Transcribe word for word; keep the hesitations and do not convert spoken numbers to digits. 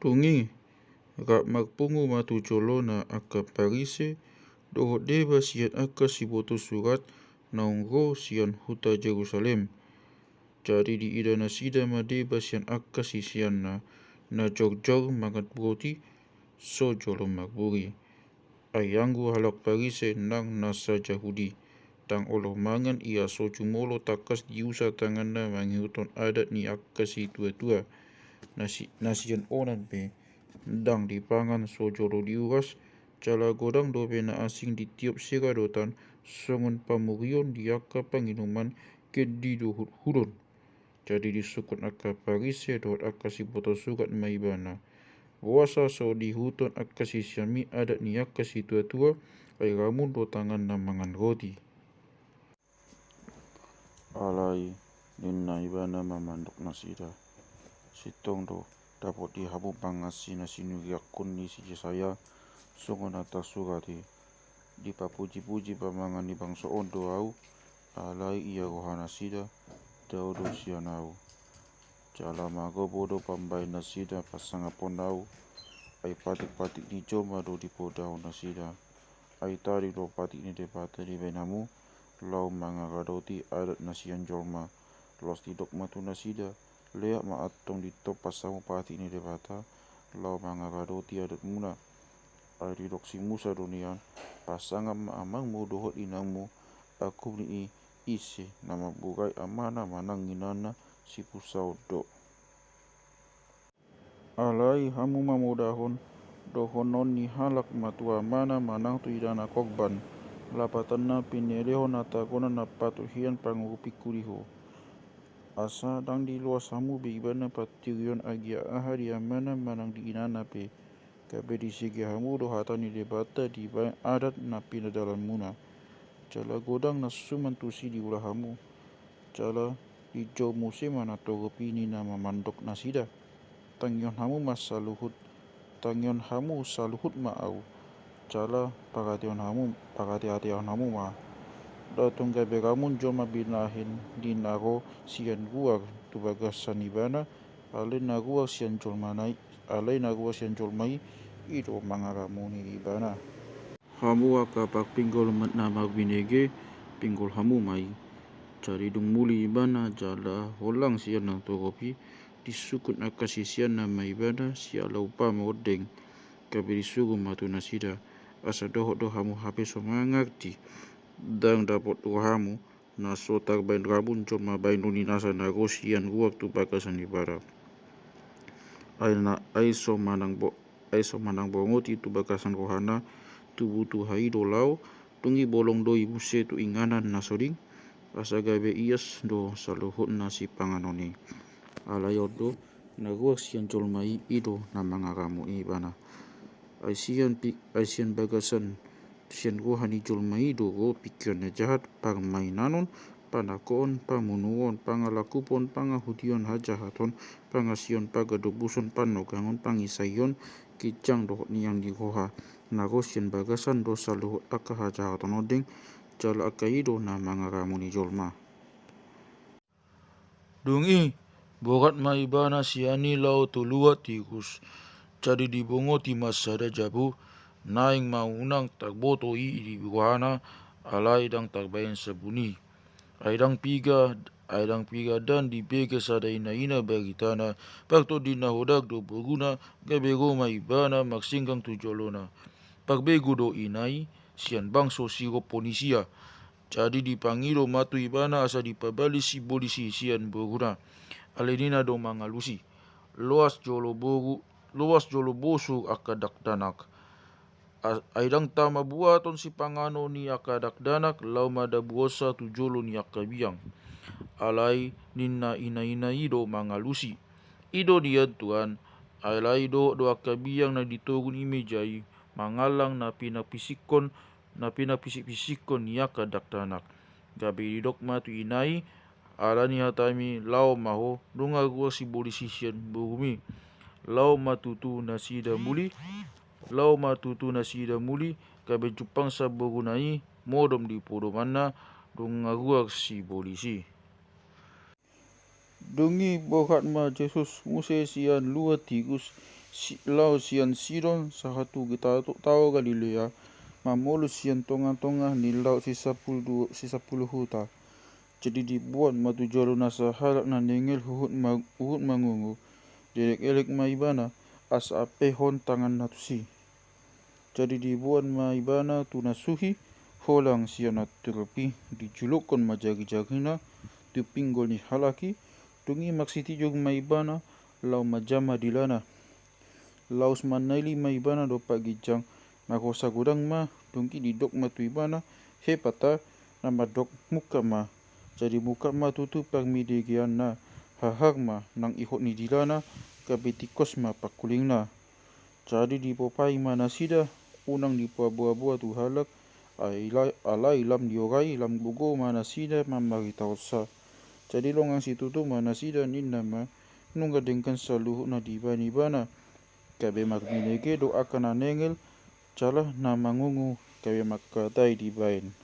Dung i, rap marpungu ma tu jolona angka Parise dohot deba sian angka siboto surat naung ro sian huta Jerusalem. Jadi diida nasida ma deba sian angka siseanna na jorjor mangan roti so jolo marburi. Ai anggo halak Parise nang nasa Jahudi, ndang olo mangan ia so jumolo tangkas diusa tanganna mangihuthon adat ni angka situatua. Na si-, na sian onan pe ndang dipangan so jolo diuras, jala godang dope na asing ditiop siradotan songon pamurion di angka panginuman kendi dohot hudon. Jadi disungkun angka Parise dohot angka siboto surat ma ibana: Boasa so diihuthon angka siseanmi adat ni angka situatua, ai ramun do tanganna mangan roti? Alai ninna ibana mamandok nasida: Sintong do dapot di hamu pangansi na sinuriakkon ni si Jesaya, songon na tarsurat i: Dipapujipuji pamangan ni bangso on do Ahu, alai ia rohanasida dao do sian Ahu. Jala magobo do pambahen nasida pasangaphon Ahu, ai patikpatik ni jolma do dipodahon nasida. Ai tading do patik ni Debata dibahen hamu, laho mangaradoti adat na sian jolma. Laos didok ma tu nasida: Leak ma antong ditompas hamu patik ni Debata, laho mangaradoti adatmuna. Ai didok si Musa do nian: Pasangap ma amangmu dohot inangmu. Angkup ni i, ise na mamburai amana manang inana, sipunsaon do. Alai hamu mamodahon dohonon ni halak ma tu amana manang tu inana korban, lapatanna pinelehon hatagonna na patuhean pangurupingku di ho. Asa ndang diloas hamu be ibana patirion agia aha di amana manang di inana pe, gabe disege hamu do hata ni Debata dibahen adat na pinadalanmuna. Jala godang na suman tusi diula hamu. Jala dijou muse ma na torop i ninna mamandok nasida: Tangihon hamu ma saluhut, tangihon hamu saluhut ma Ahu, jala paratehon hamu, parateatehon hamu ma. Ndang tung gabe ramun jolma binahen di na ro sian ruar tu bagasan ibana, alai na ruar sian jolma i, alai na ruar sian jolma i, i do mangaramuni ibana. Hamu angka parpinggol ma-, na marbinege, pinggol hamu ma i. Jadi dung muli ibana jala holang sian na torop i, disungkun angka siseanna ma ibana siala umpama ondeng, gabe disuru ma tu nasida: Asa dohot do hamu hape so mangarti? Ndang dapot rohamu na so tarbahen ramun jolma bahenon ni nasa na ro sian ruar tu bagasan ibana? Ai na, ai so manang bo-, ai so manang bongot i tu bagasan rohana, tubu tu hau i do laho, dung i bolong do i muse tu inganan na soding, asa gabe ias do saluhutna sipanganon i. Alai on do, na ruar sian jolma i, i do na mangaramuni ibana. Ai sian pi-, ai sian bagasan, sian roha ni jolma i do ro pingkiran na jahat, parmainanon, panangkoon, pamunuon, pangalangkupon, pangahudion, hajahaton, pangasion, pagadobuson, panogangon, pangisaion, ginjang dohot niang ni roha. Na ro sian bagasan do saluhut angka hajahaton ondeng, jala angka i do na mangaramuni jolma. Dung i, borhat ma ibana sian i laho tu luat Tirus. Jadi dibongoti ma sada jabu, naeng ma unang tarboto i di rohana, alai ndang tarbahen sabun i. Ai ndang piga, ai ndang piga ndang dibege sada inaina baritana, partondi na hodak do boruna, gabe ro ma ibana marsinggang tu jolona. Parbegu do ina i sian bangso Siroponisia. Jadi dipangido ma tu ibana asa dipabalis sibolis i sian boruna. Alai ninna do mangalusi: Loas jolo boru, loas jolo bosur angka dakdanak. A-, ai ndang tama buaton sipanganon ni angka dakdanak laho madabuhonsa tu jolo ni angka biang. Alai ninna inaina i do mangalusi: I do nian Tuan, alai dohot do angka biang na di toru ni meja i mangallang na pinapisingkon, na pinapisingpisikkon ni angka dakdanak. Gabe didok ma tu ina i: Ala ni hatami laho ma ho, nunga ruar sibolis i sian borumi. Laho ma tutu nasida muli, laho ma tutu nasida muli, gabe jumpangsa boruna i modom di podomanna, nunga ruar sibolis i. Dung i borhat ma Jesus muse sian lua tikus, si, laos sian Sidon sahat tu tao Galilea, mamolus sian tongatonga ni laut sisampulu huta. Jadi dibuat ma tu jolo na sahalak na nengel huhut mangungu. Dielek-elek ma ibana asa ampehon tanganna tusi. Jadi dibuat ma ibana tu na suhi, holang sian na turpi. Dijulukkon ma jagijagina tu pinggol ni halak i. Dung i marsitijung ma ibana laho manjama dilana. Laos manaili ma ibana dompak ginjang. Marhosa godang ma. Dung i didok ma tu ibana, Hepata, na mandok, Mungkap ma. Jadi mungkap ma tutu parminegeanna. Harhar ma nang ihot ni dilana, gabe tingkos ma pangkulingna. Jadi dipopai ma nasida, unang dipaboaboa tu halak, alai lam diorai lam gogo ma nasida mamaritahonsa. Jadi longang situtu ma nasida, ninna ma, Nunga denggan saluhutna dibahen ibana. Gabe marminege do angka na nengel jala na mangungu gabe mangkatai dibahen.